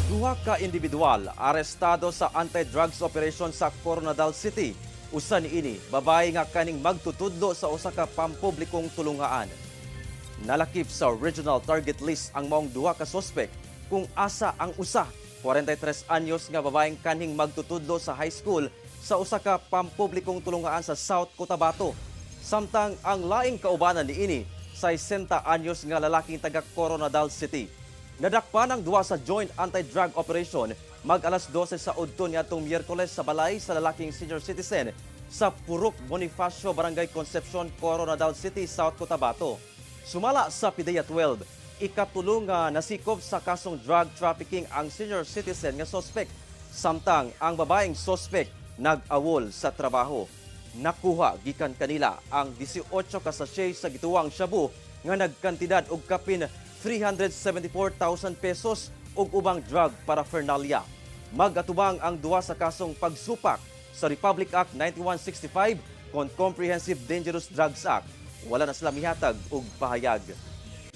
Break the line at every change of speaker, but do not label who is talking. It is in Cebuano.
Duha ka individual arestado sa anti-drugs operation sa Koronadal City. Usa niini, babae nga kaning magtutudlo sa usa ka pampublikong tulungaan. Nalakip sa regional target list ang maong duha ka suspect kung asa ang usa, 43 anyos nga babaeng kanhing magtutudlo sa high school sa usa ka pampublikong tulungaan sa South Cotabato. Samtang ang laing kaubanan niini, 60 anyos nga lalaking taga Koronadal City. Nadakpan ang duha sa joint anti-drug operation mag alas 12 sa udto niadtong Miyerkules sa balay sa lalaking senior citizen sa Purok Bonifacio, Barangay Concepcion, Koronadal City, South Cotabato. Sumala sa PDEA 12, ikatulo nga nasikop sa kasong drug trafficking ang senior citizen nga suspect. Samtang ang babaeng suspect nag-awol sa trabaho. Nakuha gikan kanila ang 18 ka sachet sa gituwang shabu nga nagkantidad og kapin 374,000 pesos ug ubang drug paraphernalia. Mag-atubang ang duha sa kasong pagsupak sa Republic Act 9165 kon Comprehensive Dangerous Drugs Act. Wala na sila mihatag og pahayag.